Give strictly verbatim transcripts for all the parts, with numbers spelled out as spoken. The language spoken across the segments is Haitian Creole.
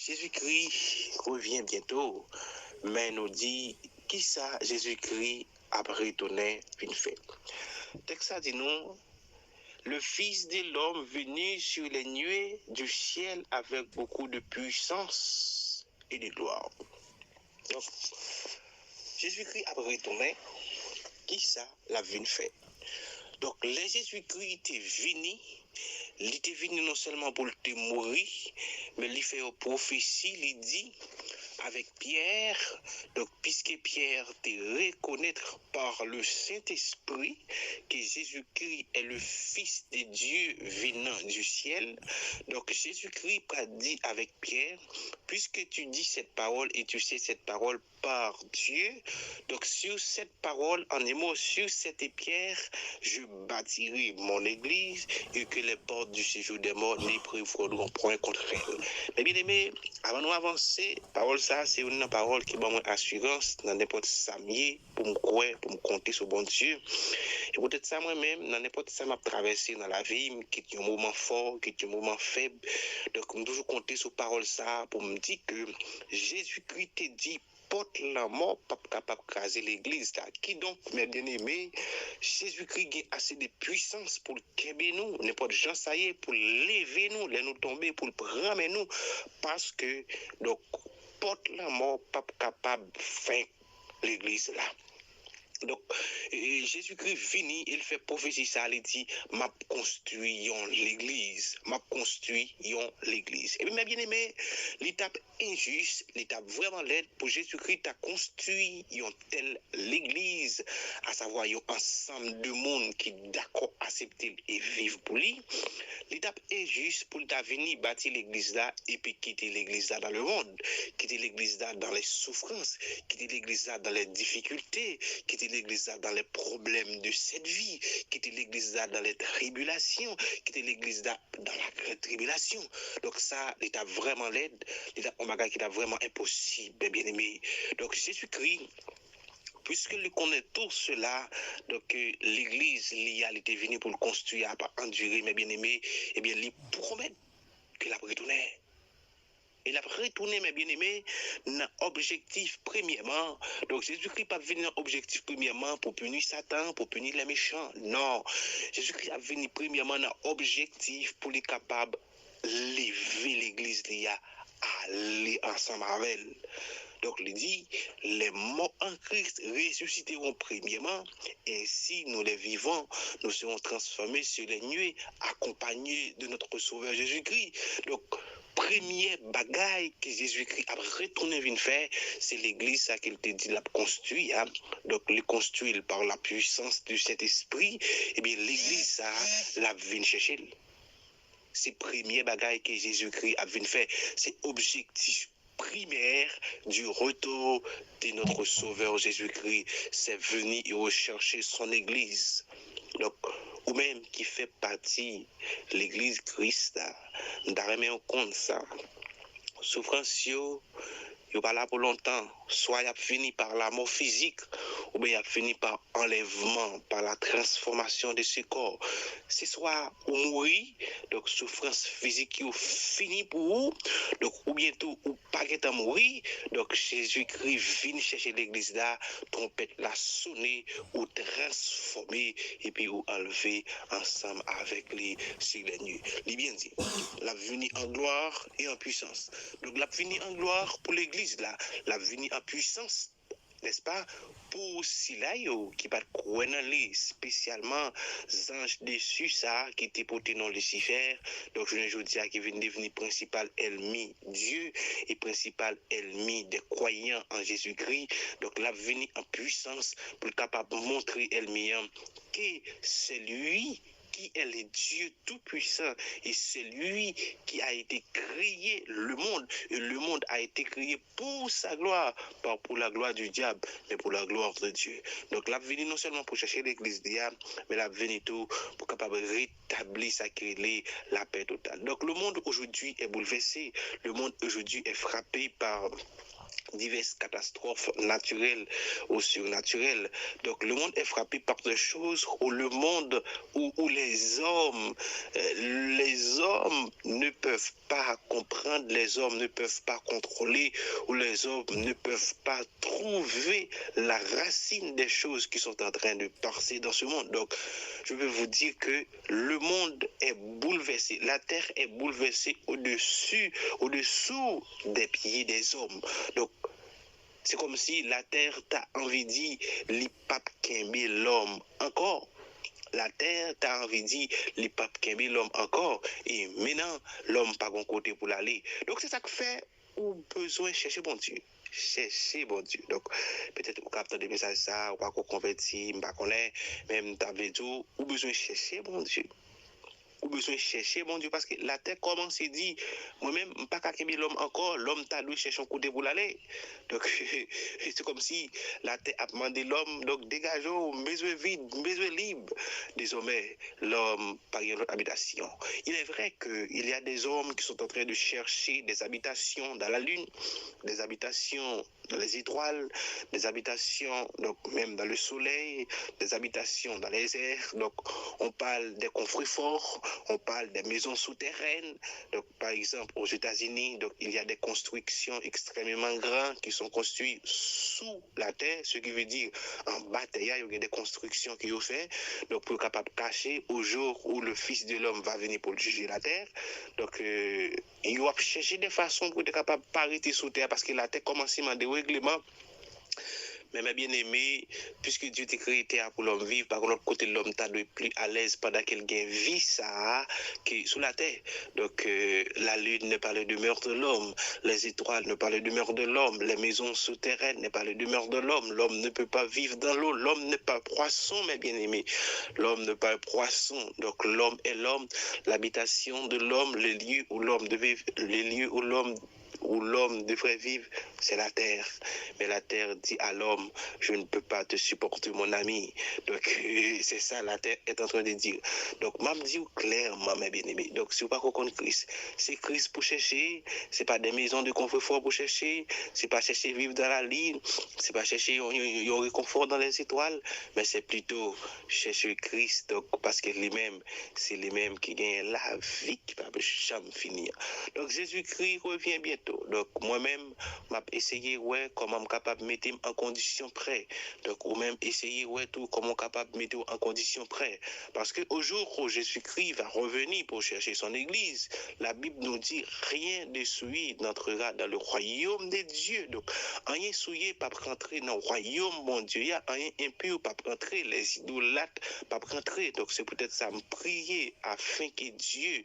Jezikri revyen byento, men nou di, kisa Jezikri ap retounen vin fè? Tèks la di nou, le Fils de l'homme venu sur les nuées du ciel avec beaucoup de puissance et de gloire. Donk, Jezikri ap retounen, kisa l ap vin fè? Donk, lè Jezikri te vini, li te vini non sèlman pou l te mouri, men li fè yon pwofesi, li di, avèk Pyè, donk, piske Pyè te rekonèt par le Saint-Esprit que Jésus-Christ est le Fils de Dieu venant du ciel. Donk, Jezikri pral di avèk Pyè, puisque tu dis cette parole et tu sais cette parole par Dieu, donc sur cette parole, en un mot, sur cette pierre, je bâtirai mon église et que les portes du séjour des morts ne prévaudront point contre elle. Mes bien-aimés, avan nou avanse, pawòl sa a se youn nan pawòl ki ban mwen asirans nan nenpòt sa m ye, pou m kwè, pou m konte sou Bondye. E poutèt sa, mwen menm, nan nenpòt sa m ap travèse nan lavi m, kit yon moman fò, kit yon moman fèb, donk, m toujou konte sou pawòl sa a pou m di ke Jezikri te di, pòt lanmò p ap kapab kraze legliz la. Kidonk, mes bien-aimés, Jezikri gen ase de pwisans pou l kenbe nou, nenpòt jan sa ye, pou l leve nou lè nou tonbe, pou l pran men nou, paske, donk, pòt lanmò p ap kapab fenk legliz la. Donk, e, Jezikri vini e l fè pwofesi sa, li di, m ap konstwi yon legliz, m ap konstwi yon legliz. Ebyen, mes bien-aimés, li t ap enjis, li t ap vrèman lèd pou Jezikri ta konstwi yon tèl legliz, asavwa yon ansanm de moun ki dakò aksepte l e viv pou li. Li t ap enjis pou l ta vini bati legliz la epi kite legliz la dans le monde, kite legliz la dans les souffrances, kite legliz la dans les difficultés, kite legliz la dans les problèmes de cette vie, kite legliz la dans les tribulations, kite legliz la dans la grande tribulation. Donk sa, li t ap vrèman lèd, li t ap yon bagay ki t ap vrèman enposib, mes bien-aimés. Donk Jezikri, puisque li konnen tout sila, donk, euh, legliz li a, li te vini pou l konstwi a, ap andire, mes bien-aimés, ebyen, li pwomèt ke l ap retounen. E l ap retounen, mes bien-aimés, nan objektif premyèman. Donk, Jezikri p ap vini nan objektif premyèman pou pini Satan, pou pini lè mechan. Non. Jezikri ap vini premyèman nan objektif pou li kapab leve legliz li a, ale ansanm avè l. Donk, li di, les morts en Christ ressusciteront premièrement, ainsi nous les vivants, nous serons transformés sur les nuées, accompagnés de notre Sauveur Jésus-Christ. Donk, premye bagay ke Jezikri ap retounen vin fè, se legliz sa ke l te di l ap konstwi a. Donk, li konstwi l par la puissance du Saint-Esprit. Ebyen, legliz sa, l ap vin chèche l. Se premye bagay ke Jezikri ap vin fè. Se objektif primaire du retour de notre Sauveur Jésus-Christ, c'est venir et rechercher son Église. Donk, ou menm ki fè pati legliz Kris la, m ta renmen w konn sa. Soufrans yo, yo pa la pou lontan. Swa y ap fini pa lanmò fizik, oubyen y ap fini pa anlèvman, pa la transfòmasyon de se kò. Se swa ou mouri, donk soufrans fizik yo fini pou ou, donk oubyen tou ou pa gentan mouri, donk Jezikri vin chèche legliz la, twonpèt la sone, ou transfòme, epi ou anlve ansanm avèk li sou lènmi. Li byen di, l ap vini an glwa e an pwisans. Donk, l ap vini an glwa pou legliz la, l ap vini an pwisans, nèspa, pou sila yo ki pa t kwè nan li, espesyalman zanj desi sa a ki te pote non Lisifè, donk jounen jodi a ki vin devni prensipal ènmi Dye e prensipal ènmi dè kwayan an Jezikri. Donk, l ap vini an pwisans pou l kapab montre ènmi an ke c'est lui qui est le Dieu tout-puissant et c'est lui qui a été créé le monde. Et le monde a été créé pour sa gloire, pas pour la gloire du diable, mais pour la gloire de Dieu. Donk, l ap vini non sèlman pou chèche legliz li a, men l ap vini tou pou kapab retabli sa ki rele lapè total. Donk, le monde aujourd'hui est bouleversé. Le monde aujourd'hui est frappé par divers catastrophes naturelles ou surnaturelles. Donc, le monde est frappé par des choses où le monde, où, où les hommes, euh, les hommes ne peuvent pas comprendre, les hommes ne peuvent pas contrôler, où les hommes ne peuvent pas trouver la racine des choses qui sont en train de passer dans ce monde. Donc, je peux vous dire que le monde est bouleversé, la terre est bouleversée au-dessus, au-dessous des pieds des hommes. Donc, c'est comme si la terre t'a envie de dire, li pap kenbe lòm ankò. La terre t'a envie de dire, li pap kenbe lòm ankò. E menm lòm pa gon kote pou l ale. Donk, se sa k fè ou bezwen chèche Bondye. Chèche Bondye. Donk, petèt ou ka ap tande mesaj sa, ou pa ko konvèti, m pa konnen, men m ta vle di w, ou bezwen chèche Bondye. Ou bezwen chèche Bondye, paske latè kòmanse di, mwen menm, m pa ka kenbe lòm ankò, lòm ta dwe chèche yon kote pou l ale. Donk, se kòmsi latè ap mande lòm, donk, degaje w, m bezwen vid, m bezwen lib. Dezòmè, lòm pa gen lòt abitasyon. Il est vrai que il y a des hommes qui sont en train de chercher des habitations dans la lune, des habitations dans les étoiles, des habitations, donc même dans le soleil, des habitations dans les airs. Donc, on parle des coffres-forts, on parle des maisons souterraines. Donc, par exemple, aux États-Unis, donc, il y a des constructions extrêmement grandes qui sont construites sous la terre, ce qui veut dire en bas terre, il y a des constructions qui sont faites, donc pour capable cacher au jour où le Fils de l'homme va venir pour juger la terre. Donc, euh, yo ap chèche de fason pou yo te kapab pa rete sou tè a, paske latè kòmanse mande regleman. Men, mes bien-aimés, puisque Dieu te kreye tè a pou lòm viv, pa gen lòt kote lòm ta dwe pli alèz pandan ke l gen vi sa a ke sou latè. Donc, euh, la lune n'est pas le demeure de l'homme, les étoiles n'est pas le demeure de l'homme, les maisons souterraines n'est pas le demeure de l'homme, l'homme ne peut pas vivre dans l'eau, l'homme n'est pas poisson, mes bien-aimés, l'homme n'est pas poisson. Donc, l'homme est l'homme, l'habitation de l'homme, le lieu où l'homme devait, le lieu où l'homme où l'homme devrait vivre, c'est la terre. Mais la terre dit à l'homme, je ne peux pas te supporter, mon ami. Donc, c'est ça la terre est en train de dire. Donc, m ap di w klèman, mes bien-aimés. Donc, si w pa ko konn Kris, se Kris pou chèche, se pa des maisons de confort pou chèche, se pa chèche viv dans la lune, se pa chèche yon, yon, yon rekonfò dans les étoiles, men se plito chèche Kris, donk, paske li menm, se li menm ki genyen lavi ki p ap janm fini an. Donk, Jezikri revyen byento. Donk, mwen menm, m ap eseye wè kòman m kapab mete m an kondisyon prè. Donk, ou menm, eseye wè tou kòman w kapab mete w an kondisyon prè. Parce que au jour où Jésus-Christ va revenir pour chercher son église, la Bible nous dit, rien de souillé n'entrera dans le royaume de Dieu. Donk, anyen souye p ap rantre nan wayòm Bondye a, anyen enpi p ap rantre, les idolâtres p ap rantre. Donk, se poutèt sa m priye afin que Dieu,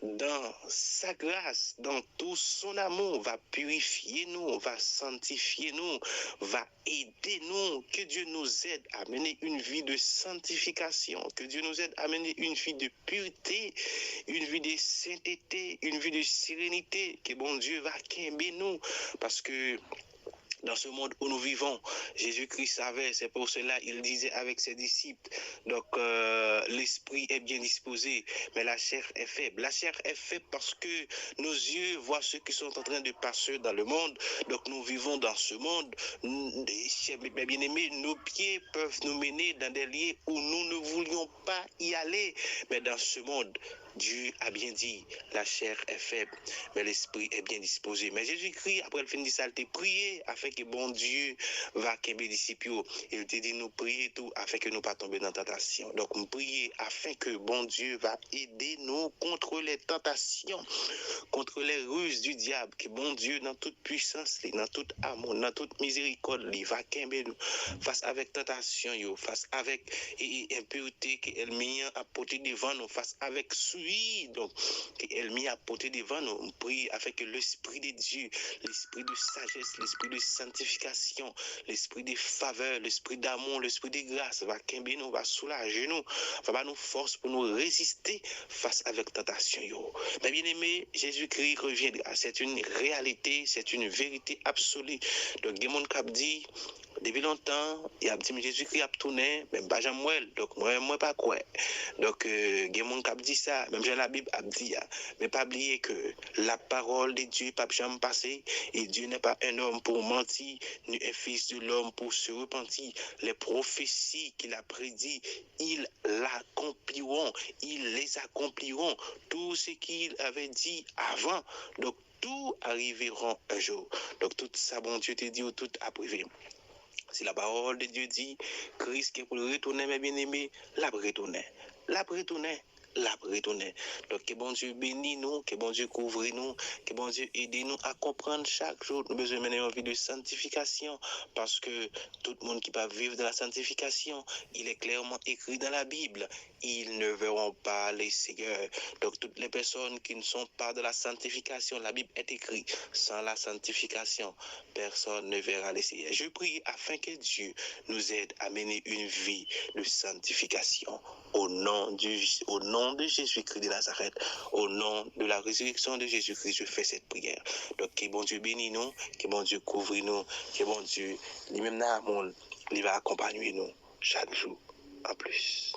dans sa grâce, dans tout son amour, va purifier nous, va sanctifier nous, va aider nous, que Dieu nous aide à mener une vie de sanctification, que Dieu nous aide à mener une vie de pureté, une vie de sainteté, une vie de sérénité, que Bondye va kenbe nou, paske dans ce monde où nous vivons, Jésus-Christ savait, c'est pour cela il disait avec ses disciples, donc, euh, l'esprit est bien disposé, mais la chair est faible. La chair est faible parce que nos yeux voient ceux qui sont en train de passer dans le monde. Donc nous vivons dans ce monde. Mes bien-aimés, nos pieds peuvent nous mener dans des lieux où nous ne voulions pas y aller. Mais dans ce monde, Dieu a bien dit, la chair est faible, mais l'esprit est bien disposé. Men Jezikri, apre l fin di sa, l te priye afin que Bondye va kenbe disip yo. E l te di nou priye tou afin que nou pa tonbe nan tantasyon. Donk, m priye afin que Bondye va aider nous contre les tentations, contre les ruses du diable, que Bondye, dans toute puissance li, dans tout amour, dans toute miséricorde li, va kenbe nou face avec tentation yo, face avec e, e, enpirite ke ènmi an ap pote devan nou, face avec souillure, donk, ke ènmi an ap pote devan nou. M priye afin que l'esprit de Dieu, l'esprit de sagesse, l'esprit de sanctification, l'esprit de faveur, l'esprit d'amour, l'esprit de grâce va kenbe nou, va soulaje nou, va ba nou fòs pou nou reziste face avec tentation yo. Mes bien-aimés, Jésus-Christ reviendra. C'est une réalité, c'est une vérité absolue. Donk, gen moun k ap di, Depi lontan, y ap di m Jezikri ap tounen, men m pa janm wè l. Donk, mwen menm, mwen pa kwè. Donk, euh, gen moun k ap di sa, menm jan Labib ap di a. Men pa bliye ke la parole de Dieu p ap janm pase, et Dieu n'est pas un homme pour mentir, ni un fils de l'homme pour se repentir. Les prophéties qu'il a prédit, il l'accompliront, il les accompliront. Tout ce qu'il avait dit avant. Donk, tout arriveront un jour. Donk, tout sa Bondye te di yo, tout ap rive. Si la parole de Dieu dit, Kris gen pou l retounen, men byeneme, l ap retounen. L ap retounen. L ap retounen. Donk, ke Bondye beni nou, ke Bondye kouvri nou, ke Bondye ede nou a konprann chak jou nou bezwen mennen yon vi de santifikasyon, paske tout moun ki pa viv dans la sanctification, il est clairement écrit dans la Bible, ils ne verront pas le Seigneur. Donc, toutes les personnes qui ne sont pas dans la sanctification, la Bible est écrit, sans la sanctification, personne ne verra le Seigneur. Je prie afin que Dieu nous aide à mener une vie de sanctification. Au nom, du, au nom de Jésus-Christ de Nazareth, au nom de la résurrection de Jésus-Christ, je fais cette prière. Donk, ke Bondye beni nou, ke Bondye kouvri nou, ke Bondye, li menm nan amour, li va akonpanye nou chak jou an plis.